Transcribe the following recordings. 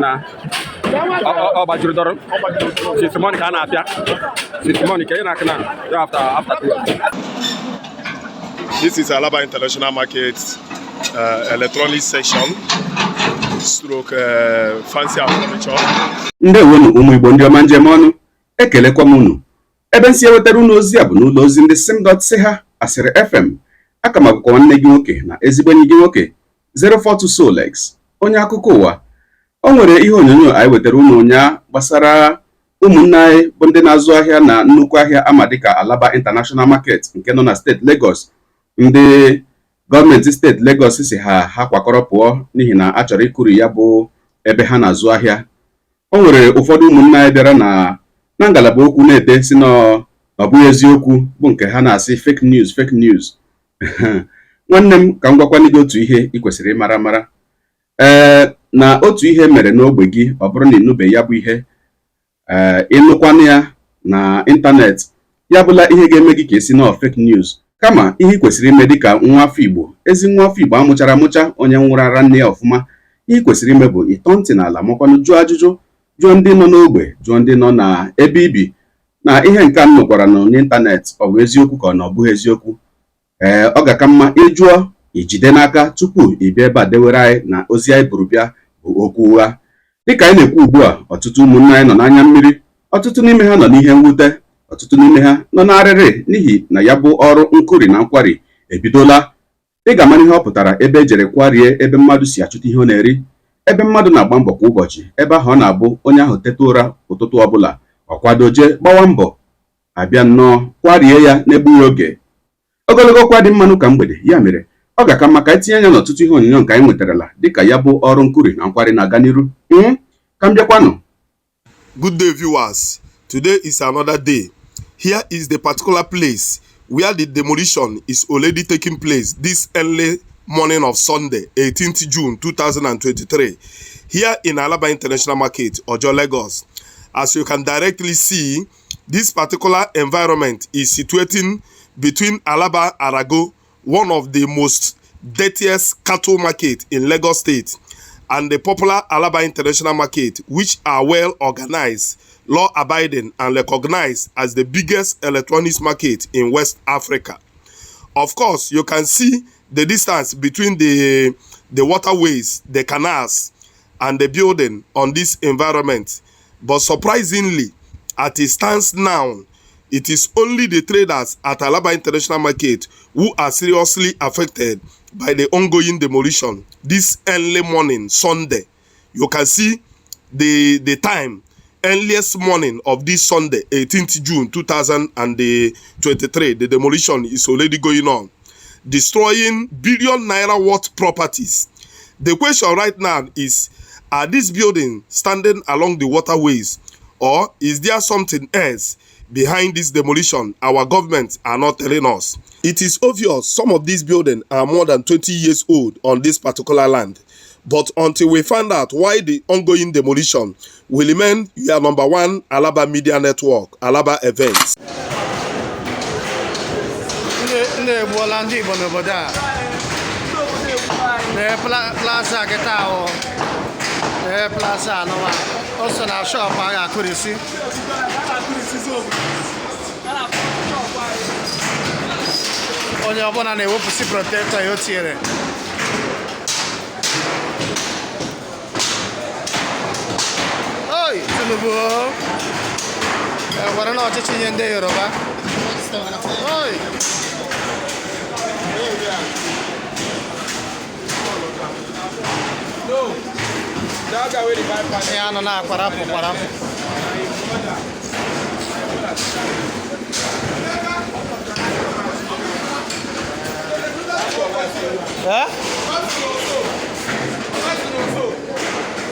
Na ọ gbajiri dọrọ since morning ka a na-apịa, since morning ka ị na-akụ na ya after 12. This is Alaba International Market, electronics section, stroke fancy and furniture. Ndewonu, ụmụ Igbo ndị ọma, njem ọnụ. Ekelekwa m unu. Ebe nsi ewetara unu ozi a bụ n'ụlọ ozi ndị sim dot si ha Asịrị FM. Aka m akwụkwọ nwanne gị nwoke na ezigbo enyi gị nwoke, 042 Solex, onye akụkọ ụwa. O nwere ihe onyonyo anyị wetara unu ụnyaa gbasara ụmụnne anyị bụ ndị na-azụ ahịa na nnukwu ahịa ama dịka Alaba International Market nke nọ na steeti Lagos. Ndị gọọmenti steeti Lagos si ha ha kwakọrọ pụọ n'ihi na a chọrọ ịkụri ya bụ ebe ha na-azụ ahịa. O nwere ụfọdụ ụmụnne anyị bịara na ngalaba okwu na-ede si na ọ bụghị eziokwu, bụ nke ha na-asị fake news, fake news. Nwanne m, ka m gwakwana gị otu ihe ị kwesịrị ịmara mara ee na otu ihe mere n'ogbe gị. Ọ bụrụ na ịnụbe ya bụ ihe, ee, ịnụkwanụ ya na ịntanetị, ya bụla ihe ga-eme gị ka esi nọọ fake news. Kama ihe ị kwesịrị ime dịka nwa afọ Igbo, ezi nwa afọ Igbo amụchara amụcha, onye nwụrụ ara nne ya ọfụma, ihe ị kwesịrị ime bụ ịtọ ntị n'ala, makwanụ jụọ ajụjụ, jụọ ndị nọ n'ogbe, jụọ ndị nọ na ebe ibi na ihe nke a m nụkwara nọ n'ịntanetị, ọ bụ eziokwu ka ọ na ọ bụghị eziokwu? Ee, ọ ga-aka mma ịjụọ ijide n'aka tupu ị bịa ebe a dewere anyị na ozi anyị buru bịa bụ okwu ụgha. Dịka anyị na-ekwu ugbu a, ọtụtụ ụmụnne anyị nọ n'anya mmiri, ọtụtụ n'ime ha nọ n'ihe mwute, ọtụtụ n'ime ha nọ n'arịrị n'ihi na ya bụ ọrụ nkụri na nkwari ebidola. Ị ga-amara ihe ọ pụtara ebe ejere kwarie ebe mmadụ si achụta ihe ọ na-eri, ebe mmadụ na-agba mbọ kwa ụbọchị, ebe ahụ ọ na-abụ onye ahụ teta ụra ụtụtụ ọbụla, ọ kwado jee gbawa mbọ, abịa nnọọ kwarie ya n'egbughị oge. Ogologo okwu dị mmanụ ka mgbede. Ya mere ọ ga-aka mma ka anyị tinye anya n'ọtụtụ ihe onyonyo nke anyị nwetarala dịka ya bụ ọrụ nkuri na nkwari na-aga n'iru. Ka m bịakwanụ. Good day, viewers. Today is another day. Here is the particular place where the demolition is already taking place this early morning of Sunday, 18th June 2023, here in Alaba International Market, Ojo, Lagos. As you can directly see, this particular environment is situating between Alaba Arago, one of the most dirtiest cattle market in Lagos State, and the popular Alaba International Market, which are well organized, law abiding, and recognized as the biggest electronics market in West Africa. Of course, you can see the distance between the waterways, the canals, and the building on this environment. But surprisingly, at it stands now, it is only the traders at Alaba International Market who are seriously affected by the ongoing demolition this early morning, Sunday. You can see the time, earliest morning of this Sunday, 18th June 2023. The demolition is already going on, destroying billion naira worth properties. The question right now is, are these buildings standing along the waterways, or is there something else behind this demolition our government are not telling us? It is obvious some of these buildings are more than 20 years old on this particular land. But until we find out why the ongoing demolition will remain your number one Alaba Media Network, Alaba Events. Ndị egbuola ndị Igbo n'obodo a na plaza kịta ahụ, na plaza anụwa o so na shop a ga-akụrisi. Onye ọbụla na-ewepụsị protector ya o tinyere. Oi, Tinubu were na ọchịchị nye ndị Yoruba. Oi. That guy wey dey buy panel. Ihe anọ na-akwarapụ kwarapụ. Eh?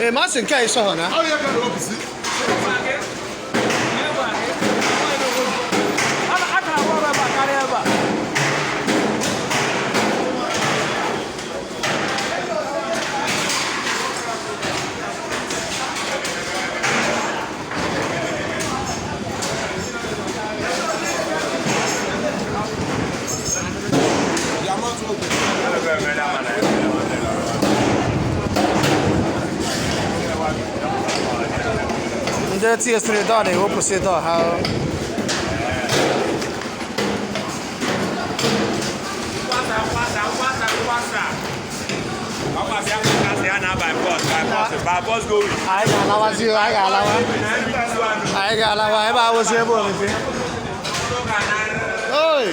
Ee, masị nke a iso na. A ka arụ ọrụ ebe a karịa ebe a. Ndị tinyesịrị dọọ na-ewepụsị dọọ ha. Anyị ga-alawazi, anyị ga-alawa. Anyị ga-alawa ebe a wụzi ebe obibi. Oi!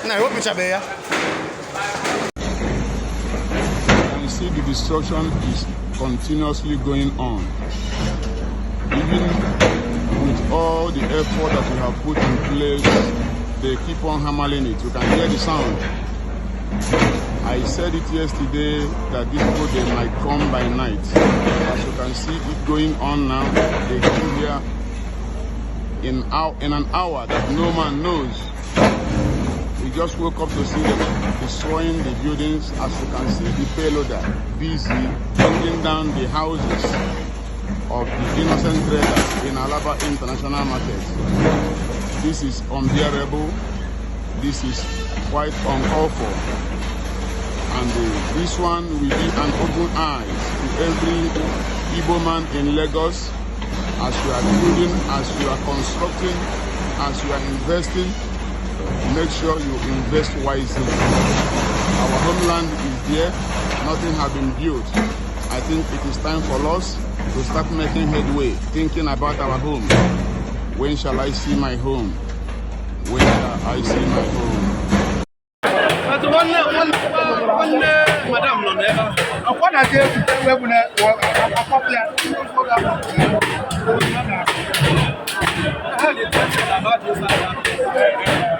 Na ewepụchabeghị ya. You see the destruction is continuously going on. Even with all the effort that we have put in place, they keep on hammering it. You can hear the sound. I said it yesterday that these people, they might come by night. As you can see it going on now, they come here in an hour that no man knows. We just woke up to see them destroying the buildings. As you can see, the payloader busy bringing down the houses of the innocent traders in Alaba International Market. This is unbearable. This is quite uncalled for. And this one will be an open eyes to every Igbo man in Lagos. As you are building, as you are constructing, as you are investing, make sure you invest wisely. Our homeland is there, nothing has been built. I think it is time for us to start making headway, thinking about our home. When shall I see my home? When shall I see my home? Nwanne nwanne madam nọ n'ebe ahụ. Ọkwa na-adị egwu egwu na akpọpụ ya.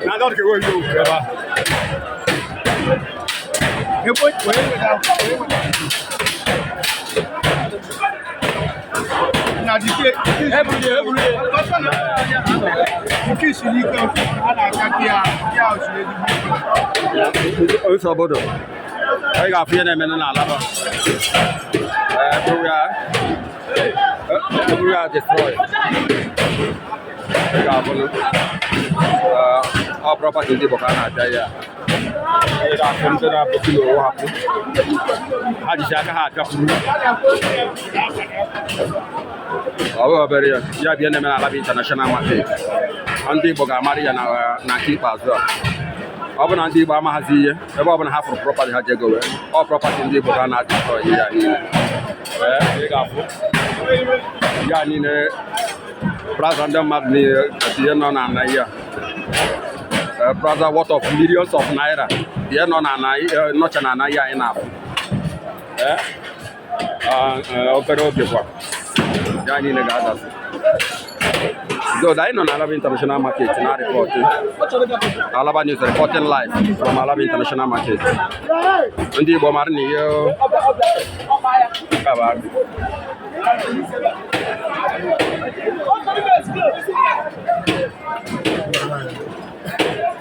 Na ndị ọdụ ka enweghị ihe okwu ebe ahụ. Ebe onye weta onye weta. Na dike Eburu ya. Nke isiri ike a na-aka ya ya osiri ezigbo ike. Nsọ obodo anyị ga-afụ ihe na-eme n'Alaba. Eburu ya destroy. Ị ga-afụ ọ property ndị Igbo ka a na-abịa ya. Ị ga-afụ ndị na-apụsị n'owu hapụ ha jizi aka ha apịakwuru. Ọ bụghị obere ya ya bụ ihe na-eme n'Alaba International Market. Ndị Igbo ga-amara ya na nke ikpeazụ a. Ọ bụ na ndị Igbo amaghazi ihe ebe ọ bụla ha fụrụ property ha jegowe ọ property ndị Igbo ga na-adịtọ ihe ya niile. Ee, ị ga-afụ ya niile, plaza ndị mmadụ niile kasị ihe nọ na ana ihe a. Ee, plaza worth of millions of naira ihe nọ na ana nọcha na ana ihe anyị na-afụ. Ee, ah, obere oge kwa ya niile ga-adasị. Good. Anyị nọ na Alaba International Market na report. Alaba News reporting live from Alaba International Market. Ndị Igbo mara na ihe nke a bụ arụ.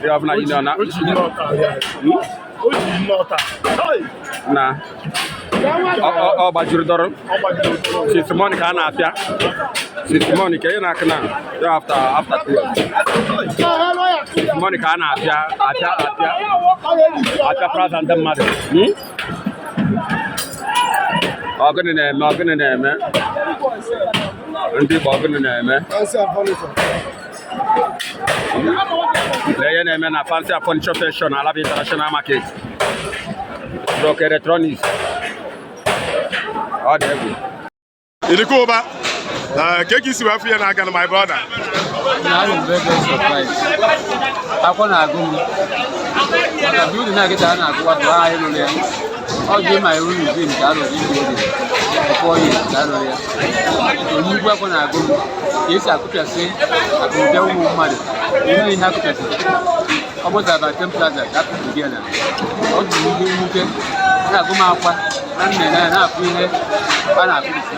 Ihe ọbụla ị nọ na O ji nnọọ ya. O ji nnọọ taa. Na ọ gbajuru dọrọ. Ọ gbajiri ụtọ. Since morning ka a na-apịa. Since morning ka ị na-akụ na ya after 12. Since morning ka a na-apịa apịa apịa apịa plaza ndị mmadụ. Ọ gịnị na-eme? Ọ gịnị na-eme? Ndị Igbo, ọ gịnị na-eme? Lee ihe na-eme na Fancy and Furniture Section, Alaba International Market. Rock Electronics. Ọ dị egwu. Idikuba, ka esi wee fụ ya n'aka na my brother? Na I'm very very surprised. Akwa na-agụ m maka building a kịta a na-akụwa bụ anyị rụrụ ya. Ọ dị ma eru museum ka a rụrụ this building 4 years ka a rụrụ ya. Nnukwu akwa na-agụ m ka esi akụpịasị akụnụba ụmụ mmadụ. Enweghị ihe akụpịasịrị. Ọ gbasara ten plaza ka akụpụrụ ya na ọ dị nnukwu mwute na-agụ m akwa na nna ya na-afụ ihe a na-akụpịsị.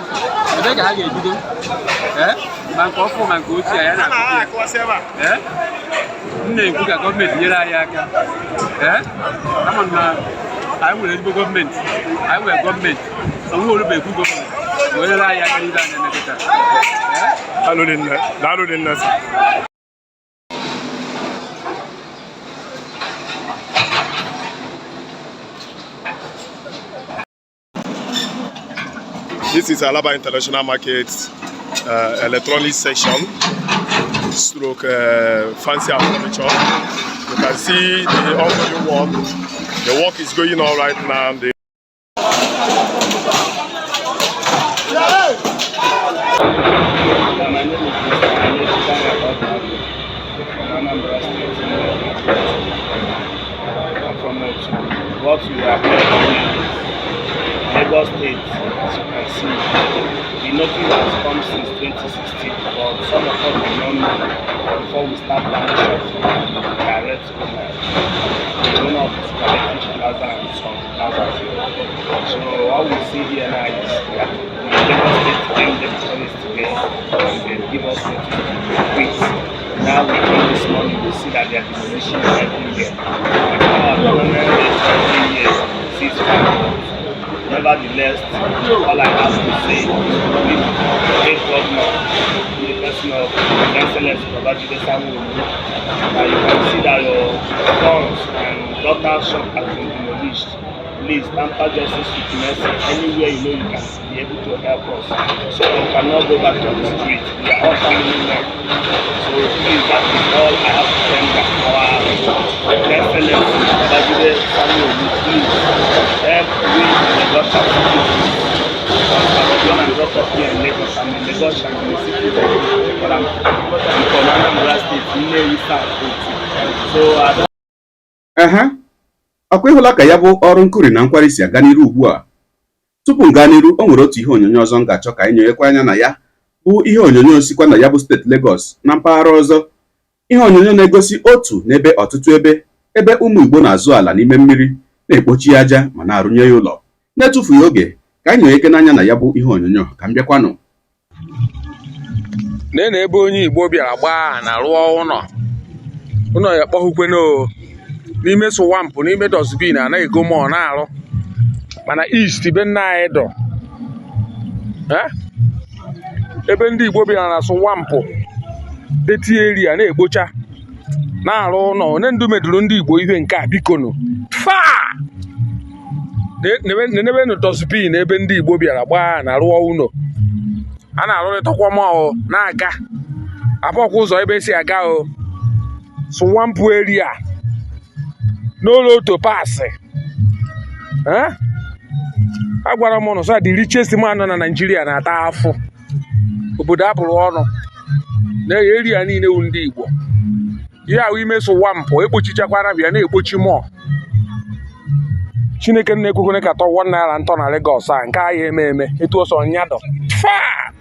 Ebee ka ha ga-ebido? Ee, ma nke ọfụ ma nke ochie ya na-akụpị ya. Ee, m na-ekwu ka gọọmenti nyere anyị aka. Ee, ama m na anyị nwere ezigbo gọọmenti, anyị nwere gọọmenti Sanwo-Olu bụ ekwu gọọmenti wee nyere anyị aka n'ihe a na-eme kịta. Ee. Daalụ nne, daalụ nne sir. This is Alaba International Market electronics section, stroke fancy and furniture. You can see the ongoing work. The work is going on right now. Yeah, my name is Mr. Anechi Daniel Odunagwu from Anambra State. I'm from Otu. What we are here now is Lagos State, as you can see. The notice has come since 2016, but some of us did not know before we start buying shops from the direct owner, the owner of the Superlative Plaza and some plazas here. So what we see here now is that the Lagos State came there before yesterday and they give us notice to quit. Now we came this morning, we see that they are demolishing everywhere. And our government is every year 6 5 months. Nevertheless, all I have to say is we state governor, in the person of His Excellency Babajide Sanwo-Olu, that you can see that your sons and daughter's shop has been demolished. Please tamper justice with mercy anywhere you know you can be able to help us so we cannot go back to the street. We are all family men. So please, that is all I have to tender. Our Excellency Babajide Sanwo-Olu, please help we Lagos citizens. Because I was born and brought up here in Lagos. I'm a Lagosian, I'm a citizen, but I'm from Anambra State, Nnewi South, Otu. So I don't Ehe, ọkwa ịhụla ka ya bụ ọrụ nkuri na nkwari si aga n'iru ugbu a. Tupu m gaa n'iru, o nwere otu ihe onyonyo ọzọ m ga-achọ ka anyị nyonyekwa anya na ya, bụ ihe onyonyo sikwa na ya bụ steeti Lagos na mpaghara ọzọ. Ihe onyonyo na-egosi otu n'ebe ọtụtụ ebe ụmụ Igbo na-azụ ala n'ime mmiri, na-ekpochi aja ma na-arụnye ya ụlọ. Na-etufughị oge, ka anyị nyonyeke n'anya na ya bụ ihe onyonyo ka m bịakwanụ. Lee na ebe onye Igbo bịara gbaa na rụọ ụlọ, ụlọ ya kpọhukweno n'ime swamp, n'ime dustbin, anaghị ego ma ọ na-arụ. Mana east be nna anyị dọ. Eh? Ebe ndị Igbo bịara na swamp, dirty area, na-ekpocha, na-arụ ụlọ. Onye ndu meduru ndị Igbo ihe nke a, bikonu faa nenebenu dustbin ebe ndị Igbo bịara gbaa na rụọ ụlọ. A na-arụrịtakwa mọọ na-aga abụọkwa ụzọ ebe esi aga o swamp area n'ụlọ oto paasị. Eh? Agwara m ụnụ sọ, the richest man nọ na Nigeria na-ata afụ. Obodo abụrụ ọnụ na area niile wu ndị Igbo. Ihe ahụ ime swamp ekpochichakwara bịa na-ekpochi mọọ. Chineke na-ekwekwana ka tọ ₦1 ntọ na Lagos a nke ahịa eme eme etu ọsọ nyadọ faa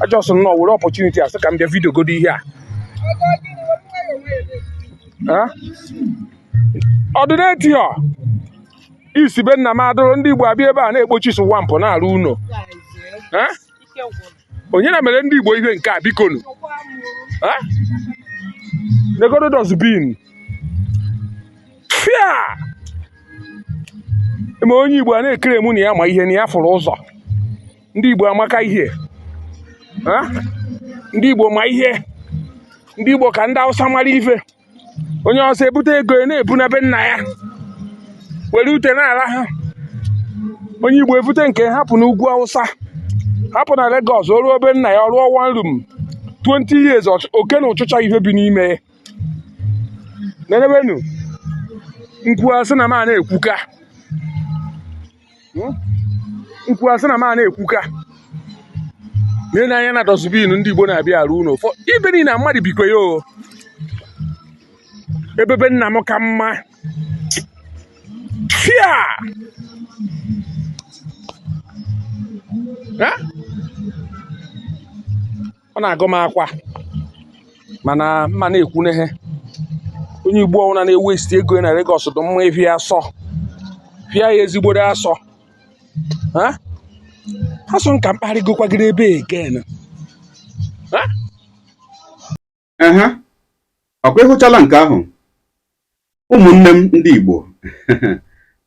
ajọs nnọọ were opportunity asị ka m bịa video godo ihe a. Eh? Ọdịna etio isi be nna m adụrụ ndị Igbo abịa ebe a na-ekpochi swamp, na-arụ ụlọ. Eh? Onye na mere ndị Igbo ihe nke a, bikonu? Eh? Negodo dustbin fia ma onye Igbo a na-ekere mụ na ya ma ihe na ya fụrụ ụzọ. Ndị Igbo amaka ihe. Eh? Ndị Igbo ma ihe. Ndị Igbo ka ndị Hausa mara ife. Onye ọsọ ebute ego ya na-ebu na be nna ya, were ute na-ala ha. Onye Igbo ebute nke hapụ n'ugwu Hausa, hapụ na Lagos, o ruo be nna ya, ọ rụọ one room, 20 years, oke na ụchụcha ihe bi n'ime ya. Nenebenu nkwu asị na m a na-ekwuka. Nkwu asị na m a na-ekwuka. Nene anya na dustbin ndị Igbo na-abịa arụ ụlọ. Ibe niile mmadụ bikwa ya o ebebe nna m ka mma fia. Eh? Ọ na-agụ m akwa mana mma na-ekwu n'ihe onye Igbo ọbụla na-ewaste ego ya na Lagos dị mma ịfịa asọ, fịa ya ezigbodo asọ. Ha ha sọ nka mkparịgokwagide ebe again. Ha? Ehe, ọkwa ịhụchala nke ahụ, ụmụnne m ndị Igbo.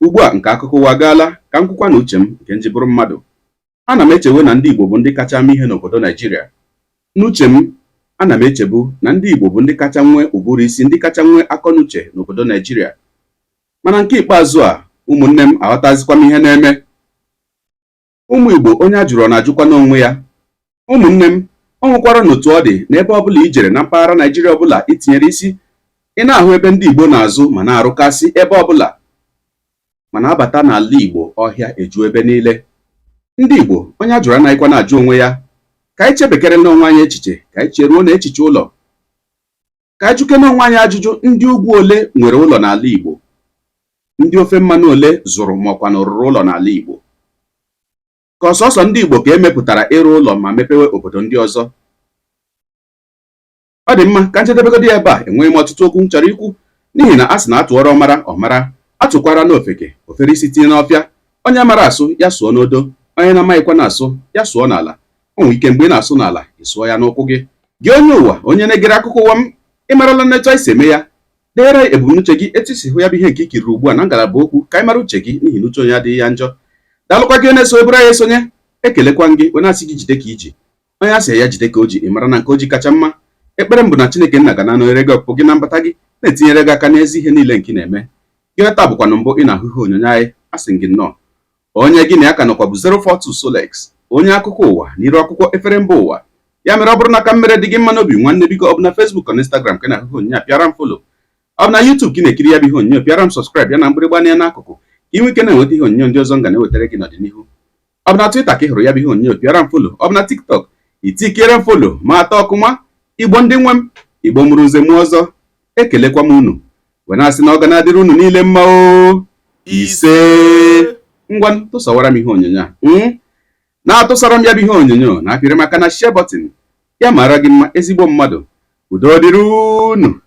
Ugbu a nke akụkọ ụwa agaala, ka m kwukwa na uche m nke nji bụrụ mmadụ, ana m echewe na ndị Igbo bụ ndị kacha ama ihe n'obodo Naijiria. N'uche m, ana m echebu na ndị Igbo bụ ndị kacha nwee ụbụrụ isi, ndị kacha nwee akọnuche n'obodo Naijiria. Mana nke ikpeazụ a, ụmụnne m, aghọtazikwa m ihe na-eme. Ụmụ Igbo, onye a jụrụ ọ na-ajụkwa n'onwe ya. Ụmụnne m, ọ nwụkwara n'otu ọ dị n'ebe ọbụla i jere na mpaghara Naijiria ọbụla i tinyere isi, ị na-ahụ ebe ndị Igbo na-azụ ma na-arụkasị ebe ọbụla, mana abata n'ala Igbo, ọhịa eju ebe niile. Ndị Igbo, onye a jụrụ anaghịkwa na-ajụ onwe ya. Ka anyị chebekere n'onwe anyị echiche, ka anyị cheruo na echiche ụlọ, ka anyị jụkene onwe anyị ajụjụ: ndị ugwu ole nwere ụlọ n'ala Igbo? Ndị ofe mmanụ ole zụrụ ma ọkwa na rụrụ ụlọ n'ala Igbo? Ka ọsọsọ ndị Igbo ka e mepụtara ịrụ ụlọ ma mepewe obodo ndị ọzọ? Ọ dị mma, ka njedebegodi ebe a. Enweghị m ọtụtụ okwu m chọrọ ikwu, n'ihi na a sị na atụọrọ ọmara ọmara, atụkwara n'ofeke ofere isi tinye n'ọfịa. Onye mara asụ, ya sụọ n'odo. Onye na-amaghịkwa na-asụ, ya sụọ n'ala. O nwere ike mgbe ị na-asụ n'ala, ị sụọ ya n'ụkwụ gị. Gị onye ụwa, onye na-egere akụkọ ụwa m, ị marala nnetu anyị si eme ya. Deere ebumnuche gị, etu isi hụ ya bụ ihe nke i kiriri ugbu a na ngalaba okwu, ka anyị mara uche gị, n'ihi na uche onye adịghị ya njọ. Daalụkwa gị na-eso eburu anyị esonye. Ekelekwa m gị, onye asị gị jide ka iji. Onye asị ya jide ka o ji, ị mara na nke o ji kacha mma. Ekpere m bụ na Chineke nna ga na-anọnyere gị, ọpụpụ gị na mbata gị, na-etinyere gị aka n'ezi ihe niile nke ị na-eme. Gị taa bụkwanụ mbụ ị na-ahụ ihe onyonyo anyị, asị gị nnọọ. Onye gị na ya ka nọkwa bụ 042 Solex, onye akụkọ ụwa n'iru akwụkwọ efere mba ụwa. Ya mere, ọ bụrụ na ka m mere dị gị mma n'obi, nwanne, biko, ọ bụ na Facebook na Instagram ka ị na-ahụ ihe onyonyo a, pịara m follow. Ọ bụ na YouTube ka ị na-ekiri ya bụ ihe onyonyo, pịara m subscribe ya na mgbịrịgba anya n'akụkụ, ka ị nwee ike na-enweta ihe onyonyo ndị ọzọ m ga na-ewetara gị n'ọdịnihu. Ọ bụ na Twitter ka ị hụrụ ya bụ ihe onyonyo, pịara m follow. Ọ bụ na TikTok, itikere m follow ma atọ ọkụma. Igbo ndị nwe m, Igbo mụrụ nze mụọ ọzọ, ekelekwa m unu wee na-asị na ọ ga na-adịrị unu niile mma o. Ise. Ngwa, tụsawara m ihe onyonyo a, na-atụsara m ya bụ ihe onyonyo, na-apịrị maka na share button. Ya mara gị mma, ezigbo mmadụ. Udo dịrị unu.